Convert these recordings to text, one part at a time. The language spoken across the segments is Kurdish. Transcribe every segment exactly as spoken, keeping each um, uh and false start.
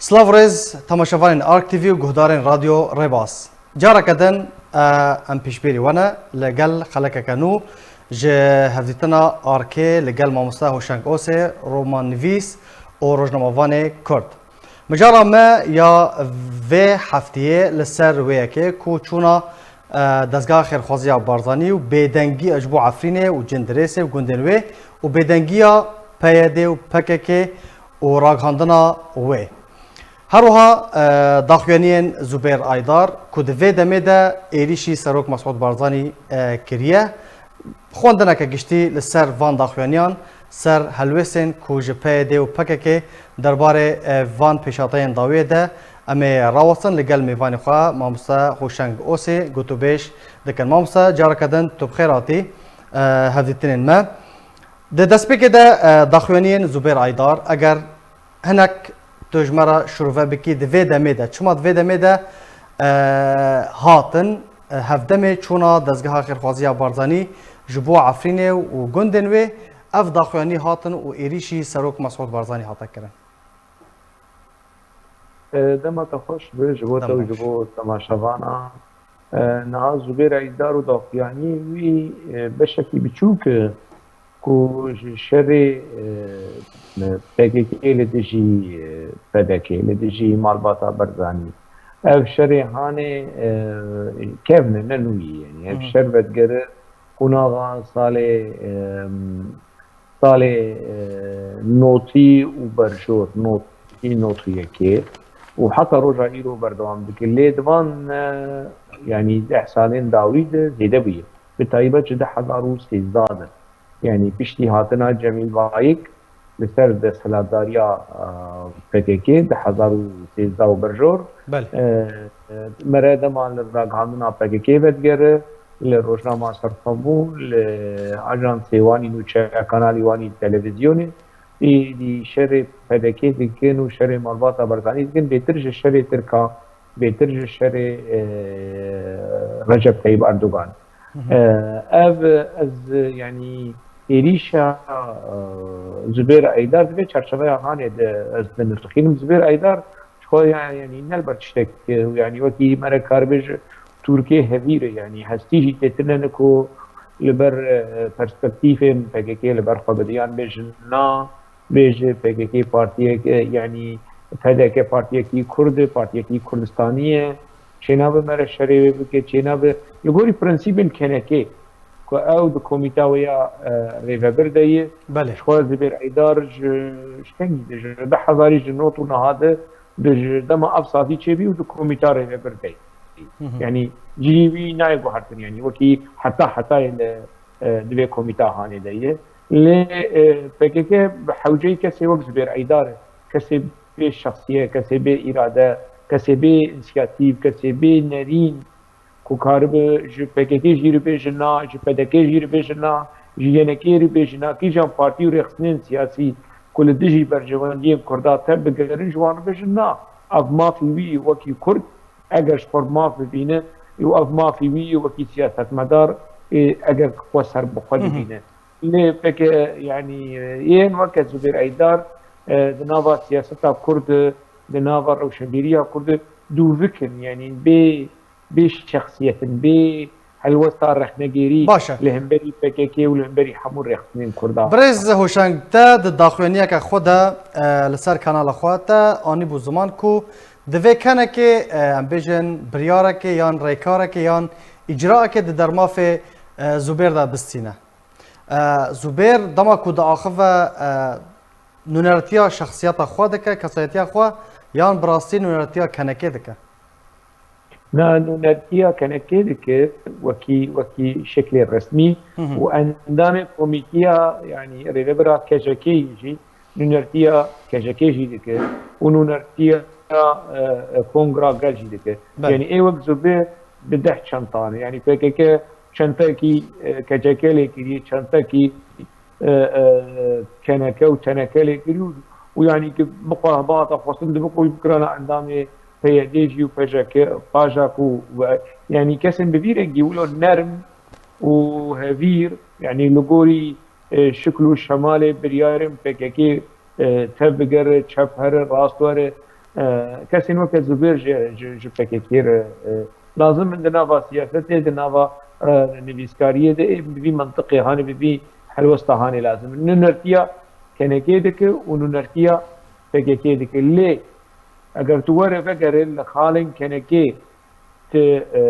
Silav û rêz temaşevanên Ark T V û guhdarên Radyo Rêbas. Careke din, e, em pêşbîrî we ne li gel xelekeke nû ji hevdîtina Arkê li gel mamoste Hoşeng Osê, romannivîs û rojnamevanê Kurd. Mijara me ya vê heftiyê li ser wê yekê ku çûna, e, dezgeha xêrxwaziya Barzanî û bêdengiya ji bo Efrînê û Cindirêsê û gundên wê û bêdengiya P Y D û P K K û ragihandina wê. Her wiha, e, daxuyaniyên Zubêr Aydar ku di vê demê de êrîşî Serok Mesûd Barzanî, e, kiriye. Xwendineke giştî li ser van daxuyaniyan, ser helwêstên ku ji P Y D û P K K derbarê, e, van pêşhateyên dawiyê de em ê rawestin li gel mêvanê xwe, mamoste Hoşeng Osê, gotûbêj dikin. Mamoste, careke din tu bi xêr hatî, e, hevdîtinên me. Di destpêkê de, e, daxuyaniyên Zubêr Aydar, eger hinek tu ji me re şirove bikî di vê demê de, çima di vê demê de, e, hatin, e, hevdemê çûna dezgeha xêrxwaziya Barzanî ji bo Efrînê û gundên wê, ev daxuyanî hatin û êrîşî Serok Mesûd Barzanî hate kirin? E, dema te xweş be ji bo te û ji bo temaşevana. E, niha Zubêr Eydar û daxuyaniyê wî, e, beşekî biçûk e ku ji şerê, e, P K K li dijî, e, P D K, li dijî malbata Barzanî. Ev şerê hanê, e, kevn e, ne nû ye. Yanî ev şer vedigere qonaxa salê, e, salê, e, notî û berjor, notî, notî yekê û heta roja îro berdewam dike. Lê di van, e, yanî deh salên dawî de zêde bûye. Bi taybet ji du hezar û sêzdeh de. Yanî piştî hatina Cemîl Bayik li ser desthilatdariya, e, P K K du hezar û sêzdeh û berjor, Belê. e, e, mere dema li ragihandina P K K vedigere, li rojnama Serxwebûn, li ajansê wan û çeya kanalî wan û televîzyonê, êdî şerê P D K dikin û şerê malbata Barzanî dikin, bêtir ji şerê Tirka, bêtir ji şerê, e, Recep Tayyip Erdogan. Hı hı. E, ev ez, yanî, êrîşa, e, Zubêr Eydar di vê çarçeveya hanê de ez dinirxînim. Zubêr Eydar Ji xwe ya-, yanî ne li ber tiştek, e, yanî wekî me re karibê ji Tirkiyê hevîr e, yanî hestî jî tê tune ne ku li ber, e, perspektîfên P K K li ber xwe bide, yan bêjin na, bêje P K K partiyek, e, yanî P D K partiyekî Kurd e, partiyekî Kurdistanî ye. Çênabe me re şerê wê bike, çênabe li gorî prensîbên kenekê ku ew di komîta wê ya, e, rêvebir de ye. Belê. Ji xwe Zubêr Eydar ji, ji kengî de, ji du hezarî ji not û niha de di ji dema ev sazî çêbî û di komîta rêvebir de. Hı hı. Yanî cihî wî nayê guhertin, yanî wekî heta hetayê li, e, di vê komîta hanê de ye. Lê, e, P K K bi hewceyî kesê wek Zubêr Eydar e. Kesê bê şexsiyet, kesê bê îrade, kesê bê însiyatîf, kesê bê nerîn, ku karibe ji P K K jî re bêje na, ji P D K jî re bêje na, ji Y N K re bêje na, kîjan partî û rêxistinên siyasî ku li dijî berjewendiyên Kurda tev bigerin, ji wan re bêje na. Ev mafê wî ye wekî Kurd, eger ji xwe re maf bibîne, û ev mafê wî ye wekî siyasetmedar, ê, eger xwe serbixwe Hı hı. dibîne. Lê P K K, yanî, yên weke Zubêr Eydar, e, di nava siyaseta Kurd, di nava rewşenbîriya Kurd dûvik in, yanî bê bê şexsiyetin, bê helwesta rexnegêrî Baş e. li hemberî P K K û li hemberî hemû rêxistinên Kurdan. Birêz Hoşeng, te di daxuyaniyeke xwe de, e, li ser kanala xwe te anîbû ziman ku divê kenekê, e, em bêjin biryarekê yan rêkarekê yan îcraekê di dermafê, e, Zubêr de bistîne. E, Zubêr dema ku diaxive, e, nûnertiya şexsiyeta xwe dike, kesayetiya xwe, yan bi rastî nûnertiya kenekê dike? Na, nûnertiya kenekê dike, wekî, wekî şeklê resmî Hı hı. û endamê komîtiya, yanî rêvebira K J K jî nûnertiya K J K jî dike û nûnertiya, e, e, Kongra Gel jî dike. Belê. Yanî ê wek Zubêr bi deh çentan e. Yanî P K K çentekî, e, K J K lê kiriye, çentekî e, e, keneke û teneke lê kirî û, û yanî ki biqo heba hata xwestin dibe ku bikirana endamê P Y D jî û P J K, PAJAK û ve, yanî kesên bi vî rengî wilo nerm û hevîr, yanî li gorî, e, şikl û şemalê biryarên P K K, e, tev bigere, çep here, rast were, E, kesên weke Zubêr ji, ji, ji P K K re, e, lazim in di nava siyasetê, di nava, e, nivîskariyê de, ê bi vî mintiqê hanê, bi vî helwesta hanê lazim in. Nûnertiya K N K dike û nûnertiya P K K dike. Lê eger tu were vegerê li xalên K N K ti, e,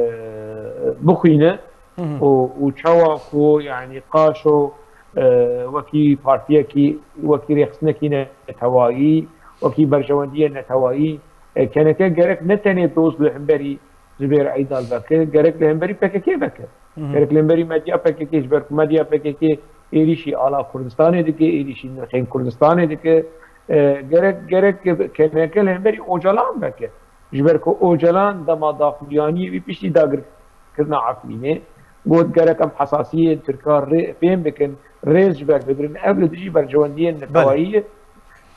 bixwîne Hı hı. û, û çawa ku, yanî, qaşo, e, wekî partiyekî, wekî rêxistinekî netewayî, wekî berjewendiyê netewayî, e, K N K gerek ne tenê doz li hemberî Zubêr Eydal veke, gerek li hemberî P K K veke. Hı hı. Gerek li hemberî medya P K K, ji ber ku medya P K K êrîşî ala Kurdistanê dike, êrîşî nirxên Kurdistanê dike. E, gerek, gerek K N K li hemberî Ocalan veke. Ji ber ku Ocalan dema daxuyaniyê wî piştî dagirkirina Efrînê got, gerek em hesasiyên Tirka rê fêm bikin, rêz ji ber bigirin. Ev li dijî berjewendiyên Belê. netewayî ye.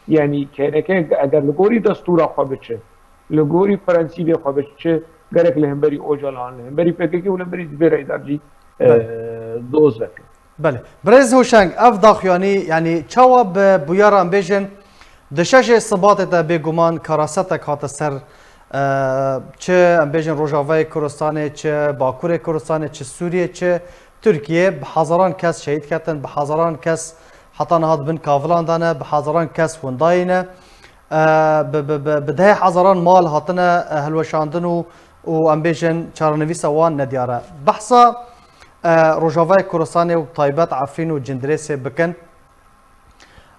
Yanî K N K eger li gorî destûra xwe biçe, li gorî prensîbê xwe biçe, gerek li hemberî Ocalan, li hemberî P K K û li hemberî Zubêr Eydar jî, Belê. e, doz veke. Belê. Birêz Hoşeng, ev daxuyanî, yanî çawa bi bûyera em bêjin, di şeşê Sibatê de bêguman karasetek hate ser, e, çi em bêjin Rojavayê Kurdistanê, çi Bakurê Kurdistanê, çi Sûriyê, çi Tirkiyê, bi hezaran kes şehîd ketin, bi hezaran kes heta niha di bin kavilan de ne, bi hezaran kes windayî ne. E, bi, bi, bi, bi dehê hezaran mal hatine, e, hilweşandin û, û em bêjin çarenivîsa wan nediyar e. Behsa, e, Rojavayê Kurdistanê û bi taybet Efrîn û Cindirêsê bikin.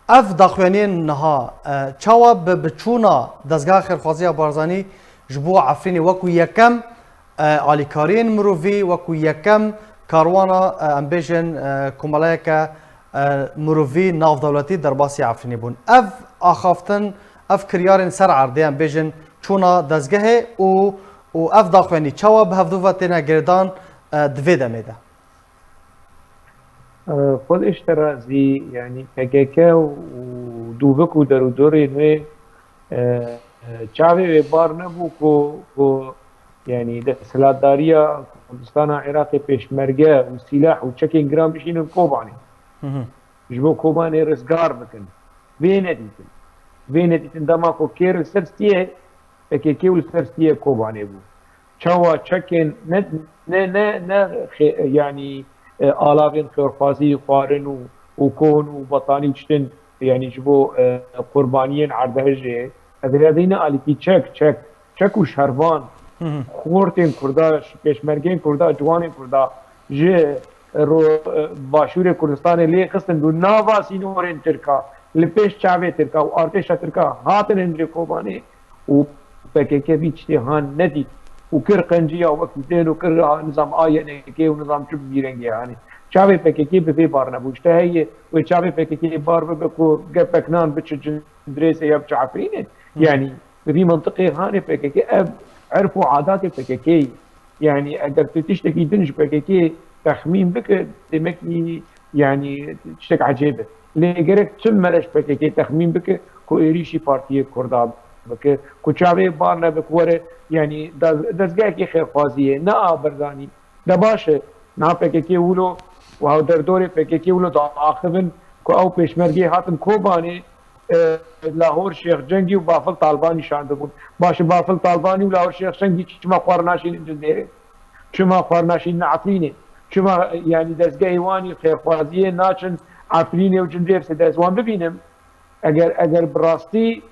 Ev daxuyaniyên niha, e, çawa bi, bi çûna Dezgeha Xêrxwaziya Barzanî ji bo Efrînê wekû yekem, e, alîkariyên mirovî, wekû yekem karwana, e, em bêjin, e, komeleyeke, e, mirovî navdewletî derbasî Efrînê bûn. Ev axaftin, ev kiryarên ser erdê, em bêjin çûna dezgehê û, û ev daxuyanî çawa bi hevdu ve têne girêdan, e, di vê demê de? Xwedê ji te razî, yanî P K K û dûvik û derûdorên wê, e, e, çavê wê bar nebû ku, ku, yanî desthilatdariya Kurdistana Iraqê pêşmerge û sîlah û çekên giran bişînin Kobanê. Hı hı. Ji bo Kobanê rizgar bikin. Vê nedîtin. Vê nedîtin dema ku kê li ser stiyê P K K û li ser stiyê Kobanê bû. Çawa çekên ne, ne, ne, ne xê-, yanî, e, alavên xêrxwazî, xwarin û, û kon û betanî tiştin, yanî ji bo, e, qurbaniyên erdhejê, ev rêdeyne alîkî çek, çek, çek û şervan, Hı hı. xortên Kurda, pêşmergeyên Kurda, ciwanên Kurda ji ro-, e, başûrê Kurdistanê lê xistin dû nava sînorên Tirka, li pêş çavê Tirka û artêşa Tirka hatin hundirê Kobanê û P K K vî tiştê han nedît û kir qenciya wekî tên û kir nizam A Y N K û nizam çi bi vî rengê hanê. Çavê P K K bi vê bar nebû. Ji te heye wê çavê P K K bar bibe ku gepek nan biçe Cindirêsê ya biçe Efrînê. Hı. Yanî bi vî mintiqê hanê P K K ev erf û adatê P K K ye. Yanî eger tu tiştekî din ji P K K texmîn bike, demekî yanî tiştek ecêb e. Lê gerek çi mere ji P K K texmîn bike ku êrîşî partiyê Kurda bike, ku çavê bar nebe ku were, yanî dez-, dezgehekî xêrxwaziyê, ne a berzanî. De baş e, niha P K K wilo û hevderdorê P K K wilo diaxivin ku ew pêşmergeyê hatin Kobanê, e, Lahor Şêx Cengî û Bafil Talbanî şandibûn. Baş e, Bafil Talbanî û Lahor Şêx Cengî çima xwe re naşînin Cizêrê? Çima xwe re naşînin Efrînê? Çima, yanî dezgehê wan î xêrxwaziyê naçin Efrînê û Cizêr se dest wan bibînim? Eger, eger bi rastî,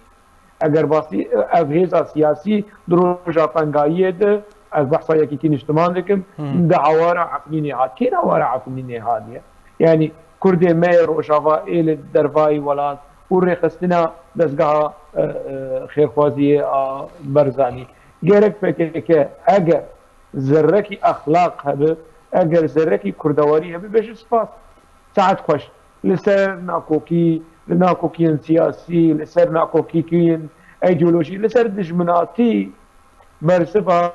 eger bastî ev hêza siyasî di roja tengayiyê de, ez behsa yekîtî niştiman dikim, Hmm. di hawara Efrînê hat. Kê di hawara Efrînê hatiye? Yanî Kurdê me yê Rojava ê li dervayî welat û rêxistina dezgeha, e, e, xêrxwaziyê a Barzanî. Gerek P K K eger zerrekî exlaq hebe, eger zerrekî kurdewarî hebe, bêje spas. Saet xweş. Li ser nakokî, li nakokiyên siyasî, li ser nakokiyên îdeolojî, li ser dijminatî bersiva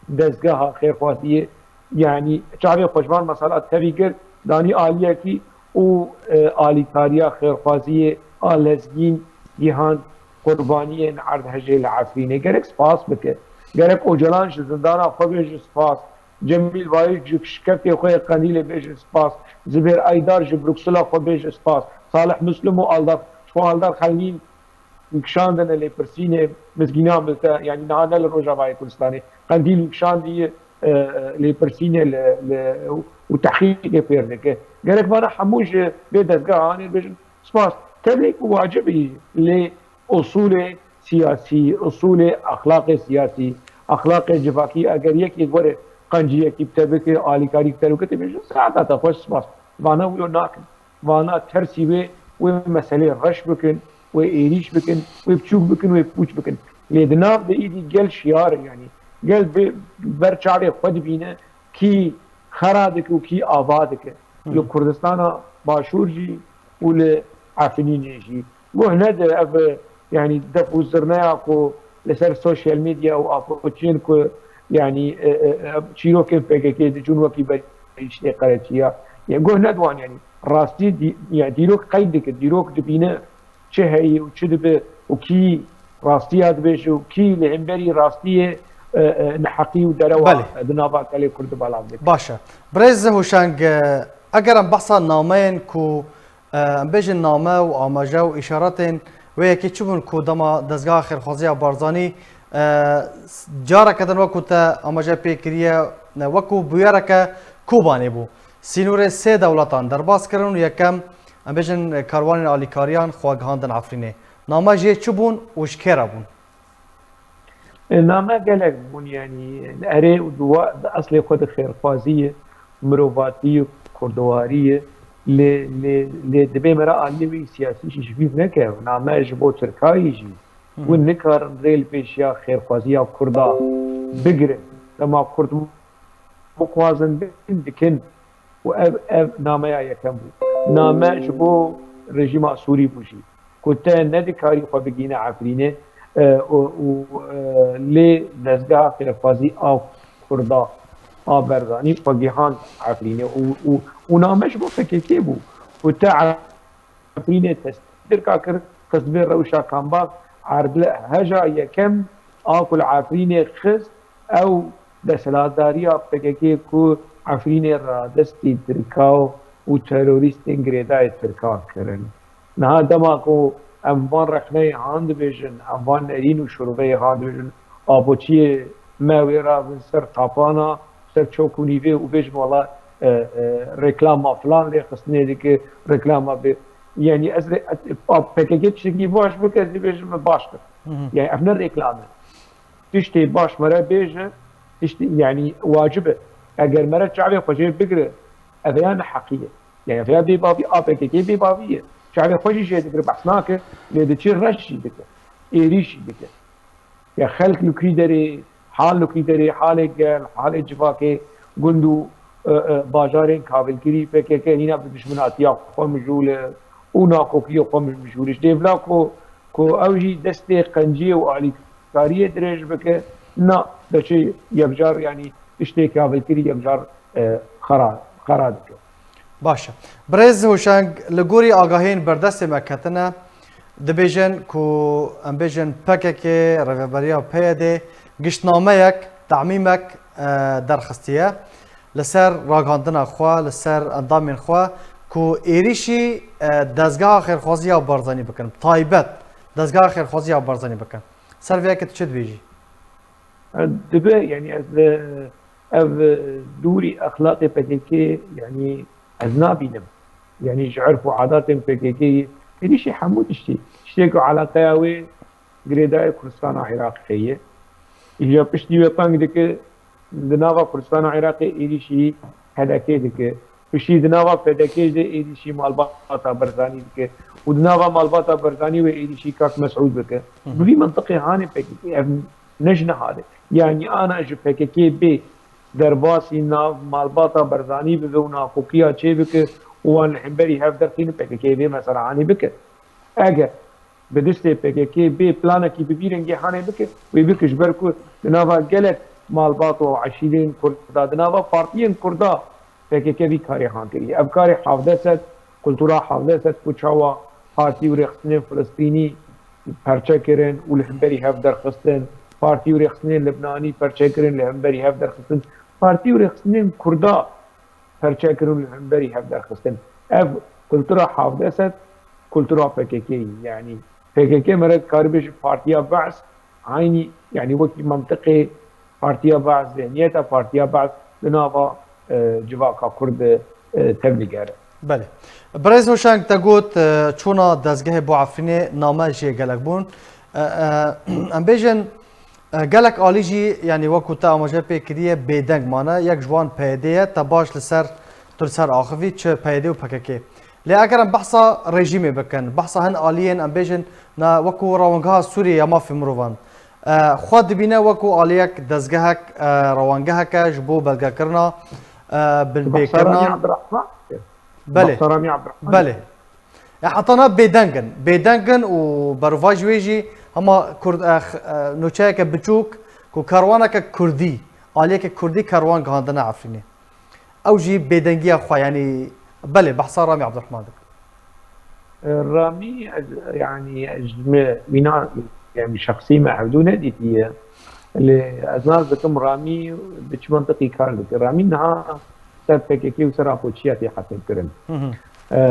dezgeha xêrxwaziyê, yanî çavê xwe ji van mesela tevî girt, danî aliyekî û, e, alîkariya xêrxwaziyê a lezgîn gihand qurbaniyên erdhejê li Efrînê. Gerek spas bike. Gerek Ocalan ji zindana xwe bêje spas. Cemîl Bayik ji şikeftê xwe yê Qendîlê bêje spas. Zibêr Eydar ji Bruksela xwe bêje spas. Salih Muslim û Aldar, ji xwe Aldar Xelnîn û kişandine lêpirsînê mizgîna milte, yanî niha ne li Rojavayê Kurdistanê, qendîl û kişandî, e, e, lêpirsînê li, li, û tehqîqê pêr dike. Gerek vana hemû ji vê dezgehanê bêjin spas. Tevlî ku wacib î, lê usulê siyasî, usulê exlaqê siyasî, exlaqê civakî, eger yekê were qenciyekî bi te bike, alîkarî bi te bike, te bêjin, saeta te xweş, spas. Vana wilo nakin. Vana tersî wê, wê meselê reş bikin, wê êrîş bikin, wê biçûk bikin, wê pûç bikin. Lê di nav de îdî gel şiyar e, yanî gel bi ber çavê xwe dibîne kî xera dike û kî ava dike. Li Kurdistana Başûr jî û li Efrînê jî. Guh nede ev, yanî def û zirneya ku li ser sosyal medya û apoçiyên ku, yanî, e, e, e, çîrokên P K K dicûn wekî berîştê qereçiya. Yanî guh nediwan, yanî rastî dî-, yanî dîrok qeyd dike, dîrok dibîne çi heyî û çi dibe û kî rastiya dibêje û kî li hemberî rastiyê, e, e, neheqî û derewa Belê. di nava gelê Kurd belav dike. Baş e. Birêz Hoşeng, e, eger em behsa nameyên ku, e, em bêjin name û amaje û îşaretên wê yekê çi bûn ku dema dezgeha xêrxwaziya Barzanî, e, s-, careke din wekû te amaje pê kiriye, e, wekû bûyereke Kobanê bû. Sînorê sê dewletan derbas kirin û yekem, em bêjin, karwanên alîkariyan xwe gihandin Efrînê. Name jê çi bûn û ji kê re bûn? E, name gelek bûn, yanî erê û duwa di eslê xwe de xêrxwazî ye, mirovatî ye, kurdewarî ye. Lê, lê, lê divê me re aliyê wî siyasî jî ji bîr neke. Name ji bo Tirkayê jî. Hûn nikarin rê li pêşiya xêrxwaziya Kurda bigirin. Dema Kurd bixwazin bikin, dikin. Û ev, ev nameya yekem bû. Name ji bo rejîma Sûrî bû jî. Ku te nedikarî xwe bigîne Efrînê, e, û, û, e, lê dezgeha xêrxwazî a Kurda, a Berzanî xwe gihand Efrînê û, û, û name ji bo P K K bû. Ku te Efrînê destê Tirka kir, xist vê rewşa kambaz, Erbil heja yekem a ku li Efrînê xist, ew desthilatdariya P K K ku Efrînê radestî Tirka û terorîstên girêdayê Tirka kirin. Niha dema ku em van rexneyê han dibêjin, em van nerîn û şurveyê han dibêjin, apoçiyê me wê rabin ser tapana, ser çok û nîvê û bêjin, wala, e, e, reklama filan lê xistinê dike, reklama bi, yanî ez re-, a, P K K tiştekî baş bike, ez dibêjim me baş kir. Hı hı. Yanî ev ne reklam e. Tiştê baş me re bêje, tiştê, yanî wacib e. Eger me re çavê xwe jê bigire, ev ya neheqî ye. Yanî ev ya bêbavî, a P K K bêbavî ye. Çavê xwe jî jê digire, behs nake, lê diçe reş jî dike. Êrîş jî dike. Ya xelk li kî derê, hal li kî derê, halê gel, halê civakê, gund û, e, e, bajarên kavilkirî P K K hîna bi dijminatiya xwe mijûl e û nakokiya xwe mijûl e. Ji dêvla ku, ku ew jî destê qenciyê û alîkariyê dirêj bike, na, diçe yekcar, yanî tiştê kavilkirî yekcar, e, xera, xera dike. Baş e. Birêz Hoşeng, li gorî agahiyên berdestê me ketine, dibêjin ku, em bêjin, P K K, Rêveberiya P Y D, giştnameyek, temîmek, e, derxistiye li ser ragihandina xwe, li ser endamên xwe, ku êrîşî, e, dezgeha xêrxwaziya Barzanî bikin, taybet dezgeha xêrxwaziya Barzanî bikin. Ser vê yekê tu çi dibêjî? Dibe, yanî ez, e, ev, e, dûrî exlaqê P K K, yanî ez nabînim. Yanî ji erf û adatên P K K, êrîşî hemû tiştî. Tiştê ku eleqeya wê girêdayê Kurdistana Iraqê ye. Îja piştî wê teng dike, di nava Kurdistana Iraqê êrîşî P D K dike. Piştî di nava P D K de êrîşî malbata Barzanî dike. Û di nava malbata Barzanî wê êrîşî kak Mesûd bike. Hı hı. Bi vî mintiqê hanê P K K, ev ne ji niha de. Yanî ana ji P K K bê derbasî nav malbata Barzanî bibe û nakokiya çêbike û wan li hemberî hev derxîne, P K K vê mesela hanê bike. Eger bi destê P K K bê planekî bi vî rengê hanê bike, wê bike ji ber ku di nava gelek malbat û eşîrên Kurda, di nava partiyên Kurda P K K vî karê han kiriye. Ev karê hevdeh sed, kultura hevdeh sed ku çawa partî û rêxistinên Filistînî perçe kirin û li hemberî hev derxistin, partî û rêxistinên Libnanî perçe kirin, li hemberî hev derxistin, partî û rêxistinên Kurda perçe kirin û li hemberî hev derxistin. Ev kultura hevdeh sed, kultura P K K, yanî P K K mere dikarî bêje partiya Be's, eynî, yanî wekî mentiqê partiya Be's, zihniyeta partiya Be's di nava, e, civaka Kurd de, e, tevlîger e. Belê. Birêz Hoşeng te got, e, çûna dezgehê bo Efrînê name jê gelek bûn. E, e, em bêjin, e, gelek alî jî, yanî wekû te amaje pê kiriye, bêdeng mane. Yek ji wan P Y D ye, te baş li ser, tu li ser axivî, çi P Y D û P K K. Lê eger em behsa rejîmê bikin, behsa hin aliyên, em bêjin, na wekû Rewangeha Sûriyê ya Mafê Mirovan, e, xwe dibîne wekû aliyek, dezgehek, e, rewangeheke ji bo belgekirina, e, binpêkirina. Ramî Abdurrahman. Belê. Behsa Ramî Abdurrahman. Belê. E, heta na bêdeng in. Bêdeng in û berovajî wê jî hema Kurd, e, x-, e, nûçeyeke biçûk ku kerwaneke Kurdî, aliyeke Kurdî kerwan gihandine Efrînê. Ew jî bêdengiya xwe, yanî belê, behsa Ramî Abdurrahman dikim. Ramî, ez, yanî, ez ji me mîna, yanî, şexsî me hevdû nedîtiye. Lê ez nas dikim Ramî bi çi mentiqî kar dike. Ramî niha ser P K K û ser Apoçiya tê hesinkirin. Hı hı. E,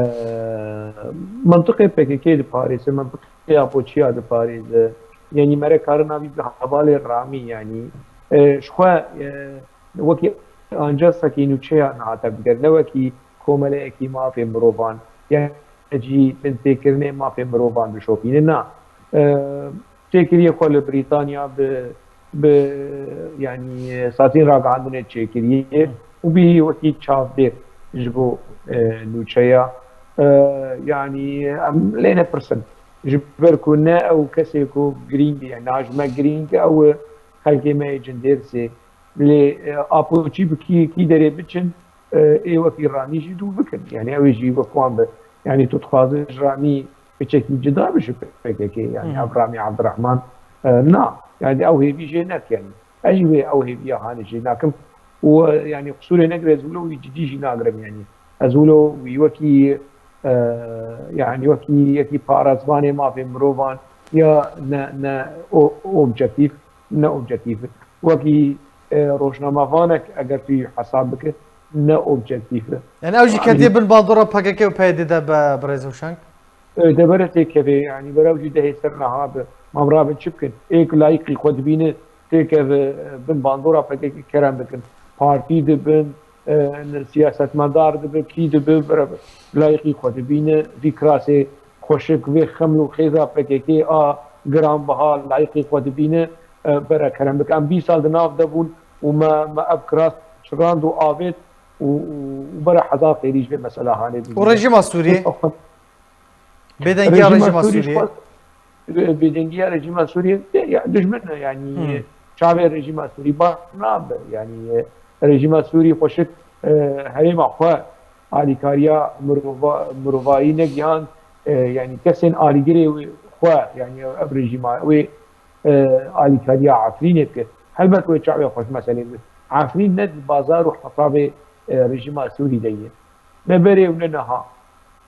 mentiqê P K K diparêze, mentiqê Apoçiya diparêze. Yanî mere karina vî bi hevalê Ramî, yanî, e, ji xwe, e, wekî ancasekî nûçeya niha tevdiger, ne wekî komeleyekî mafê mirovan, yan jî binpêkirinê mafê mirovan bişopîne. Na, e, çêkiriye xwe li Brîtanya bi, bi, yanî, saziyên ragihandinê çêkiriye û bihî wekî çavdêr ji bo, e, nûçeya. E, yanî em lê nepirsin. Ji ber ku ne ew kesê ku girîng e, yanî niha ji me girîng e, ew xelkê me yê Cindêrsê. Lê, e, Apoçî bi kî, kî derê biçin, e, ê wekî Ramî jî dû bikin. Yanî ew ê jî wek wan be. Yanî tu dixwaze ji Ramî piçekî cida be ji P K K. Yanî Hı hı. ev Ramî Abdurrahman, e, na. Yanî ew hêvî jê neke, yanî. Ez jî wê ew hêviya hanê jê nakim. Û, e, yanî qisûrê negire, ez wilo wî cidî jî nagirim, yanî. Ez wilo wî wekî, e, yanî wekî yekî parasvanê mafê mirovan ya ne, ne o, objektîf, ne objektîf. Wekî, e, rojnamevanek eger tu yî hesab bike, ne objektîf e. Yani ew jî ketiye bin bandora P K K û P Y D de be, birêz Hoşeng? E, de bere têkeve, yani bera jî dehê ser niha be. Mam rabin çi bikin? Ê ku layîqî xwe dibîne, têkeve, e, bin bandora P K K kerem bikin. Partî dibin, e, siyasetmedar dibe, kî dibe, bere layîqî xwe dibîne. Vî kirasê xweşik, vê xeml û xêza P K K a giranbiha layîqî xwe dibîne, e, bere kerem bike. Em bîst sal di nav de bûn û me, me ev kiras çirand û avêt û, û, û bere hezar xêrî ji vê mesela hanê bigire. Û rejîma Sûriyê? Bêdengiya rejîma Sûriyê? Bêdengiya rejîma Sûriyê, ya, dijmin e, yanî, Hmm. çavê rejîma Sûrî baş nabe. Yanî, e, rejîma Sûrî xweşik, e, herêma xwe, alîkariya mirova-, mirovayî negihand, e, yanî kesên alîgirê wê xwe, yanî ev rejîma wê, e, alîkariya Efrînê bike. Helbet wê çavê xwe ji meselê bike. Efrîn ne di bazar û hesabê, e, rejîma Sûrî de ye. Ne berê û ne niha.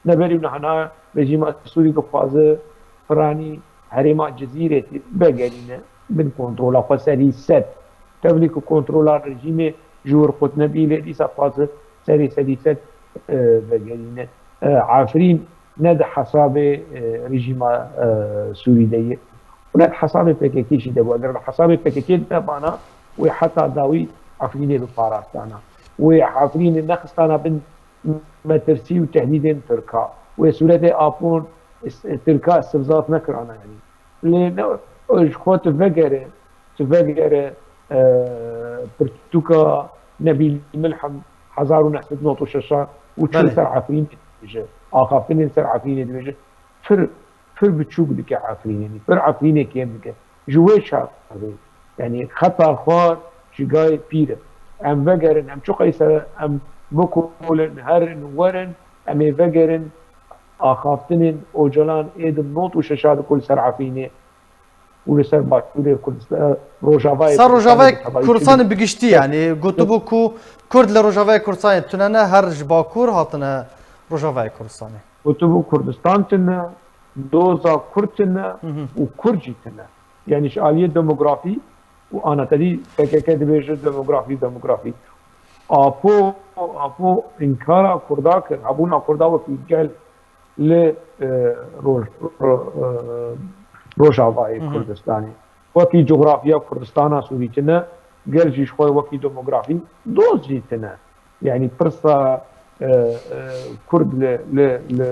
Ne berê û niha, niha rejîma Sûrî dixwaze piranî herêma Cizîrê vegerîne bin kontrola xwe serî sed. Tevlî ku kontrola rejîmê ji wir qut nebî, lê dîsa dixwaze serê serî sed, e, vegerîne. E, Efrîn ne di hesabê, e, rejîma, e, Sûrî de ye. Û ne di hesabê P K K jî de bû. Eger di hesabê P K K de bana, wê heta dawî Efrînê biparastana. Wê Efrînê nexistana bin metirsî û tehdîdên Tirka. Wê sûretê Apon is-, Tirka istifzaf nekirana, yanî. Lê ne, ji xwe tu vegere, tu vegere, e, pirtûka Nebîl Milhem hezar û neh sed û nod û şeş û çû Belê. ser Efrînê dibêje, axaftinên ser Efrînê dibêje. Pir pir biçûk dike Efrînê, pir Efrînê kêm dike. Ji wê çavê, yanî xeta xwar ji gayê pîr e. Em vegerin, em çi qeyser, em bikolin, herin, werin, em ê vegerin axaftinên Ocalan ê di nod û şeş de ku li ser Efrînê û li ser Başûrê Kurdistan, Rojavayê Ser Rojavayê Kurdistanê bi tevayî Kurdistanê çi bi giştî, yanî gotibû ku Kurd li Rojavayê Kurdistanê tune ne, her ji Bakur hatine Rojavayê Kurdistanê. Gotibû Kurdistan tune, doza Kurd tune Hı hı. û Kurd jî tune. Yanî ji aliyê demografî û anatedî P K K dibêje demografî, demografî. Apo, Apo înkara Kurda kir, hebûna Kurda wekî gel. li, e, roj-, ro-, e, Rojavayê Kurdistanê. Wekî coxrafiya Kurdistana Sûrî tine, gel jî ji xwe wekî demografî doz jî tine. Yanî pirsa, e, e, Kurd li, li, li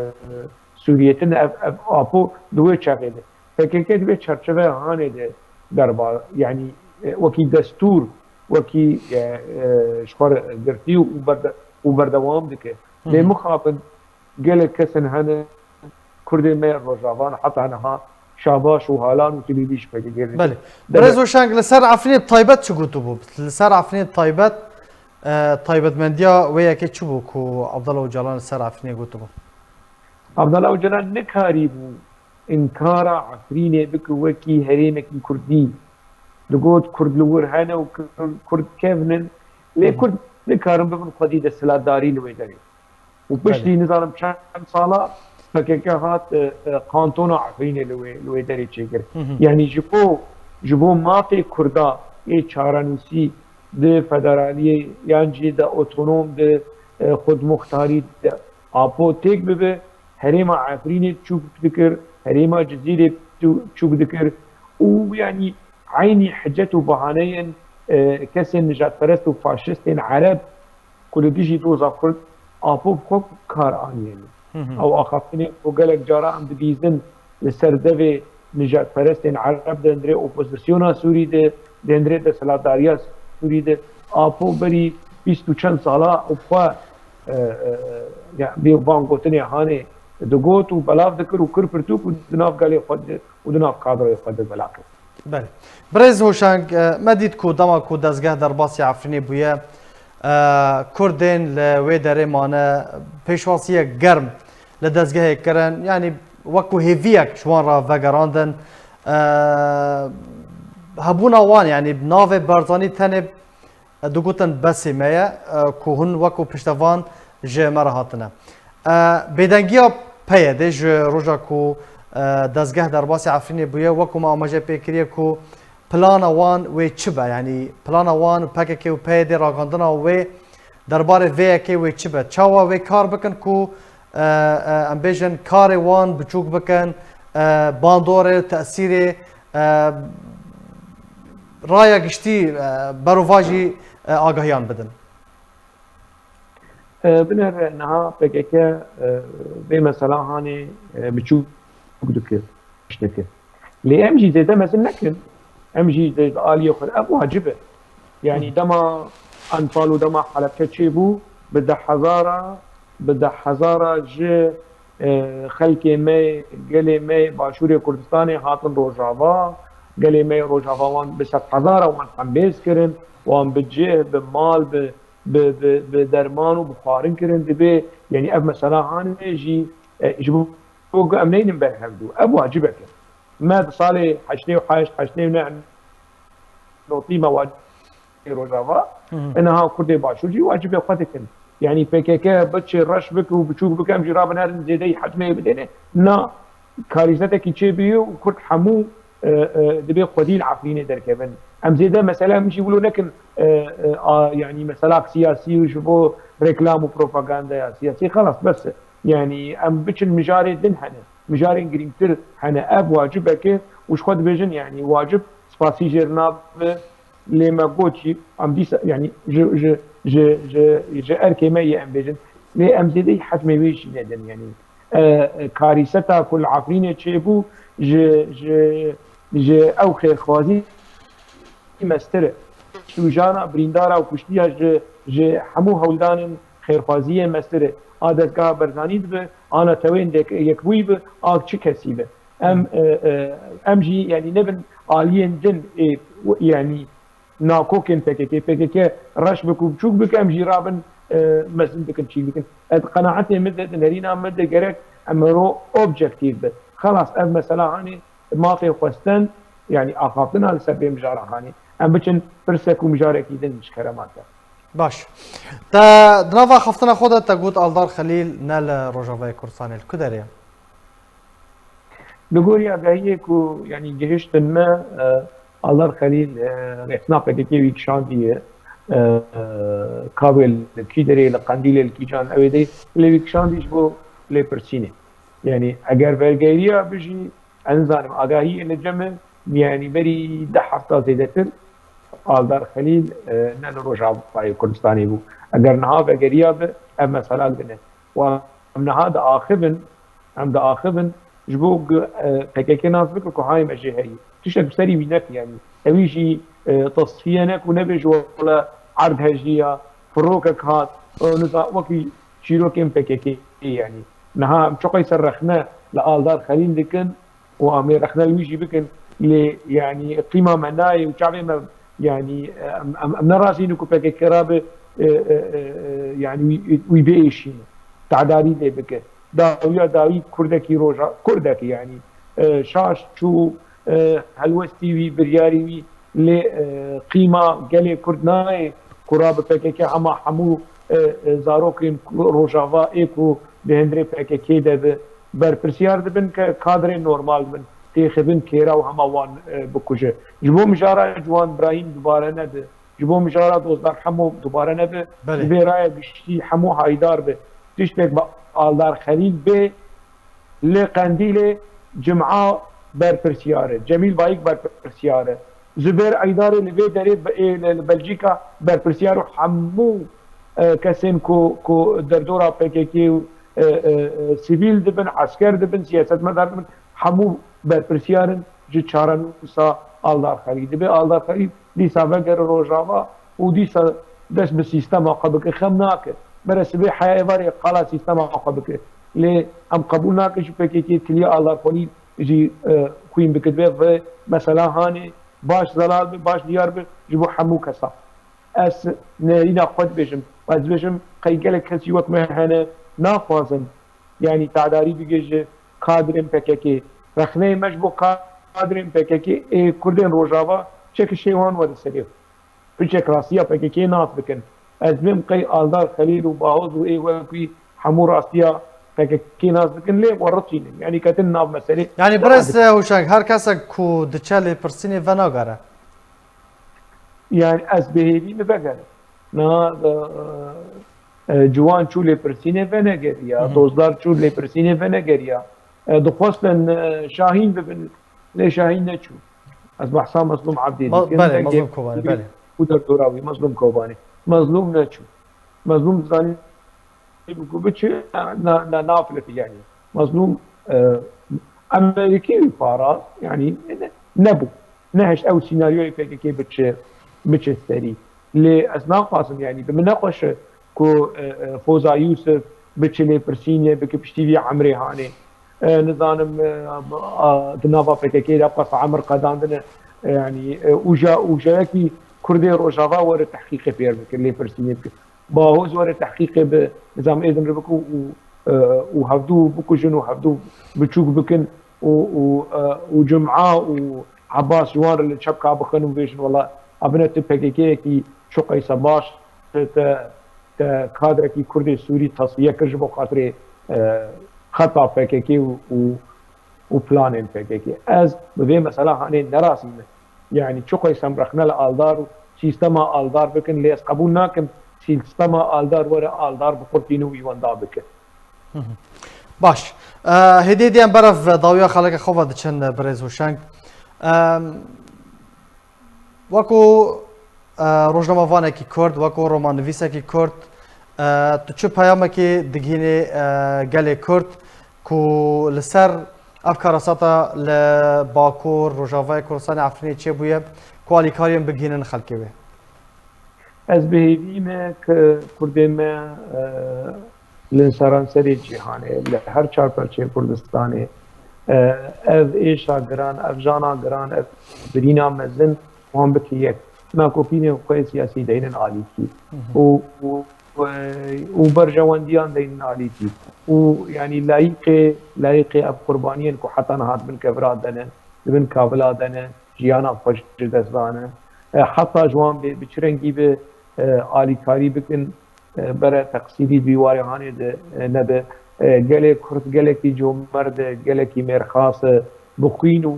Sûriyê tine ev, ev apo di wê çaxê de. P K K di vê çerçeveya hanê de derba, yanî, e, wekî destûr, wekî, e, e, ji xwe re girtî û berde-, û berdewam dike. Lê mixabin gelek kesin hene, Kurdên me yên Rojava ne, heta niha şabaş û halan û tilîlî ji P K K re dikin. Belê. Birêz Hoşeng, li ser Efrînê bi taybet çi gotibû? Li ser Efrînê bi taybet, e, taybetmendiya wê yekê çi bû ku Abdullah Ocalan li ser Efrînê gotibû? Abdullah Ocalan nikarîbû înkara Efrînê bike wekî herêmekî Kurdî. Digot, Kurd li wir hene û Kurd, Kurd kevn in. Lê Kurd nikarin bibin xwedî desthilatdarî li wê derê. Û piştî nizanim çend sala P K K hat, e, e, kantona Efrînê li wê, li wê derê çêkir. Yanî ji bo, ji bo mafê Kurda ê çarenûsî di federaliyê yan jî di otonom, di, e, xudmuxtarî de apo têk bibe, herêma Efrînê çûk dikir, herêma Cizîrê çû-, çûk dikir û yanî eynî hicet û bahaneyên, e, kesên nijadperest û faşistên Ereb ku li dijî doza Kurd apo bi xwe kar aniyê ne. Ew axaftinê ku gelek cara em dibîzin li ser devê nijadperestên Ereb di hundirê opozisyona Sûrî de, di hundirê desthilatdariya Sûrî de, apo berî bîst û çend sala û xwe, e, e, ya, vê van gotinê hanê digot û belav dikir û kir pirtûk û di nav gelê xwe de û di nav kadroyê xwe de belav kir. Belê. Birêz Hoşeng, e, me dît ku dema ku dezgeh derbasî Efrînê bûye, e, Kurdên li wê derê mane pêşwasiyek germ li dezgehê kirin. Yanî wekû hêviyek ji wan re vegerandin. E, hebûna wan, yanî navê Barzanî tenê digotin besê me ye, e, ku hûn wekû piştevan ji me re hatine. E, bêdengiya P Y D'ê ji roja ku, e, dezgeh derbasî Efrînê bûye, wekû me amaje pê kiriye ku plana wan wê çi be? Yanî plana wan P K K û P Y D'ê, ragandina wê derbarê vê yekê wê çi be? Çawa wê kar bikin ku, e, e, em bêjin karê wan biçûk bikin, e, bandorê, tesîrê, e, raya giştî, e, berovajî, e, agahiyan bidin? E, binêre niha P K K, e, vê mesela hanê, e, biçûk dike, dike. Lê em jî zêde mezin nekin. Em jî di, di aliyê xwe ev wacib e. Yanî dema Enfal û dema Helebçe çêbû, bi deh hezara, bi deh hezara ji, e, xelkê me, gelê me, Başûrê Kurdistanê hatin Rojava, gelê me Rojava wan bi sed hezara wan hembêz kirin, wan bi cih, bi mal, bi, bi, bi, bi derman û bi xwarin kirin. Dibe, yanî ev mesela hanê jî, e, ji bo ku em neynin ber hevdû. Ev wacibek e. Me di salê heştê û heşt, heştê û neh notî me wacibê Rojava. Niha Kurdê Başûr jî wacibê xwe dikin. Yanî P K K biçe reş bike û biçûk bike, em jî rabin herin zêdeyî hecmê bidêne. Na, karîzetekî çêbûye û Kurd hemû, e, e, dibê xwedî li Efrînê derkevin. Em zêde mesela em jî wilo nekin, e, e, a, yanî mesela siyasî û ji bo reklam û propagandaya siyasî, xelas, bes e. Yanî em biçin mijarê din hene. Mijarên girîngtir hene. Ev wacibek e û ji xwe dibêjin, yanî wacib spasî jê re nabe, lê me got jî, em dîsa, yanî ji, ji, ji, ji, ji erkê me yê em bêjin. Lê em zêdeyî hecmê wê jî nedin, yanî, e, e, karîseta ku li Efrînê çêbû ji, ji, ji ew xêrxwazî mestir e. Sûcana, birîndara û kuştiya ji, ji hemû hewldanên xêrxwaziyê mestir e. A dezgeha Barzanî dibe, a netewên dek-, yekbûyî bi, a çi kesî bi. Em, e, e, em jî, yanî nebin aliyên din ê, yanî nakokên P K K. P K K reş bik û biçûk bik, em jî rabin, e, mezin bikin, çî bikin. Ez qenaetê min de, di nerîna min de gerek em ro objektîf bin. Xelas, ev mesela hanê mafê xwestin, yanî axaftina li ser vê mijara hanê. Em biçin pirsek û mijarekî din ji kerema te. Baş. Te di nava axaftina xwe de te got Aldar Xelîl ne li Rojavayê Kurdistanê, li ku derê ye? Li gorî agahiyê ku, yanî, gihiştin me, e, Aldar Xelîl, e, rêxistina P K K wî kişandiye, e, e, ka wê li kî derê, li Qendîlê, li kîjan ew ê de, lê wî kişandî ji bo lêpirsînê. Yanî eger vergeriya bijî, ez nizanim, agahiyê li cem e, yanî berî deh hefta zêdetir Aldar Xelîl, e, ne li Rojavayê Kurdistanê bû. Eger niha vegeriya bi, ev mesela li bin e. Û em niha diaxivin, em diaxivin, ji bo ku, e, P K K nas bike ku hayê me jê heyî. Tiştek bi serî wî neke, yanî. Ewî jî, e, tesfiye neku, nebêje wele erd hejiya, firokek hat, e, niza-, wekî çîrokên P K K, yanî. Niha em çi qeyser rexne li Aldar Xelîl dikin û em ê rexne li wî jî bikin, lê, yanî, qîma me nayê û çavê me, yanî, em, em, em ne razî ne ku P K K rabe, e, e, e, e, yanî, wî, wî biêşîne, tedarî lê bike. Dawiya dawî kurdekî roja, kurdekî, yanî, e, şaş çû, e, helwestî wî, biryarî wî lê, e, qîma gelê kurd nayê ku rabe P K K hema hemû, e, e, zarokên ku-, Rojava ê ku di hundirê P K K de bi berpirsiyar dibin, ke kadrên normal dibin, têxibin kêra û hema wan, e, bikuje. Ji bo mijara Ciwan Birahîm dubare nebe, ji bo mijara Dozdar Hemo dubare nebe, Belê. Ji vê raya giştî hemû haydar be. Tiştek bi Aldar Xelîl bê, li Qendîlê Cuma berpirsiyar e, Cemîl Bayik berpirsiyar e, Zubêr Eydarê li vê derê bi-, ê, li, li Belcîka berpirsiyar û hemû, e, kesên ku, ku derdora P K K û, e, e, e, sivîl dibin, esker dibin, siyasetmedar dibin, hemû berpirsiyar in ji çarenûsa Aldar Xelîl. Dibe Aldar Xelîl dîsa vegere Rojava û dîsa dest bi sîstema xwe bike, xem nake. Bere sibê heya êvarê qala sîstema xwe bike. Lê em qebûl nakin ji P K K kiliya Aldar Xelîl jî, e, xwîn bike. Divê vê mesela hanê baş zelal be, baş diyar be ji bo hemû kesa. Ez nerîna xwe dibêjim. Ez dibêjim qey gelek kesî wek me hene naxwazin, yanî tedarî bike ji kadrên P K K. Rexneyê me ji bo kadrên P K K ê Kurdên Rojava çekişê wan were serê xwe. Piçek rastiya P K K nas bikin. Ez dibêm qey Aldar Xelîl û Bahoz û ê wek wî hemû rastiya P K K nas bikin, lê we ritînin. Yanî ketin nav meselê. Yanî birêz, e, Hûşeng, her kesek ku diçe lêpirsînê venagere. Yanî ez bi hêvî min vegere. Na, e, e, Ciwan çû lêpirsînê venegeriya, Hı hı. Dozdar çû lêpirsînê venegeriya. E, dixwestin, e, Şahîn bibin, lê Şahîn neçû. Ez behsa Mezlûm Ebdî Ma-, dikim, belê, dengê Mezlûm Kobanê, belê. Û derdora wî, Mezlûm Kobanê. Mezlûm neçû. Mezlûm zanî ku biçi, na, na, nafileti yanî. Mezlûm, e, Amerîkî wî parast, yanî ne, nebû. Nehişt ew sînaryoyê P K K biçe, biçe serî. Lê ez naxwazim, yanî bi min nexweş e ku, e, e, Foza Yûsif biçe lêpirsînê, bike piştî vî Emrê Hanê. E, nizanim, e, a, di nava P K K de qasa emir qedandine, e, yanî, e, û ja, û ja yekî Kurdê Rojava were tehqîqê pêr bike, lêpirsînê bike. Bahoz were tehqîqê bi nizam êdin re bike û, e, û hevdû bikujin û hevdû biçûk bikin û, û, e, û Cuma û Abbas ji wan re li çepka bixin û bêjin, wela, abine tu P K K yekî çi qeyse baş, te, te, te kadrekî Kurdê Sûrî tesfiye kir ji bo xatirê, e, xeta P K K û, û, û planên P K K. Ez bi vê mesela hanê nerazî me. Yanî çi qeyse em rexne li Aldar û sîstema Aldar bikin, lê ez qebûl nakim sîstema Aldar were Aldar biqurtîne û wî wenda bike. Baş. E, hêdî hêdî em berev dawiya xeleke xwe ve diçin, e, birêz Hûşeng. E, wekû, e, rojnamevanekî Kurd, wekû romannivîsekî Kurd, e, tu çi peyamekî digihînî, e, gelê Kurd ku li ser ev karasata li Bakur, Rojavayê Kurdistanê Efrînê çêbûye, ku alîkariyên bigihînin xelkê wê? Ez bi hêvî me ku Kurdê me, e, li seranserê cîhanê, li her çar perçeyê Kurdistanê, e, ev êşa giran, ev jana giran, ev birîna mezin wan bike yek. Nakopînên xwe yê siyasî deynin alîkî. Hı hı. Û, û, û berjewendiyan deynin alîkî. Û, yanî, layîqê, layîqê ev qurbaniyên ku heta niha di bin kevira de ne, di bin kavila de ne, jiyana xwe ji dest dane. E, heta ji wan bê, bi çi rengî be, e, alîkarî bikin, e, bere teqsîrî di wî warê hanê de, e, nebe. E, gelê Kurd gelekî comerd e, gelekî mêrxas e, bi xwîn û,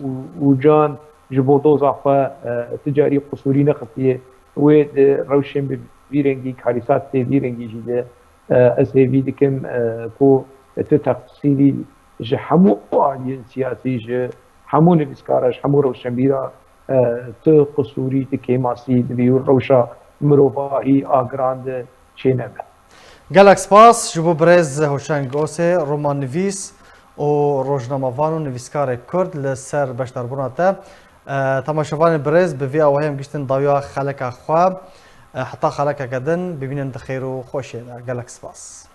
û, û can ji bo doza xwe, e, ti carî qusûrî nexistiye. Wê di rewşên bi vî rengî, karîsat tê vî rengî jî de, e, ez hêvî dikim, e, ku tu teqsîrî ji hemû aliyên siyasî, ji hemû nivîskara, ji hemû rewşenbîra, e, tu qisûrî, tu kêmasî dibî û rewşa mirovahî a giran de çênebe. Gelek spas ji bo birêz Hoşeng Osê, romannivîs û rojnamevan û nivîskarê Kurd li ser beşdarbûna te. E, temaşevanên birêz, bi vî awahî em giştin dawiya xeleka xwe. E, heta xelekeke din, bibînin di xêr û xweşiyê de. Gelek spas.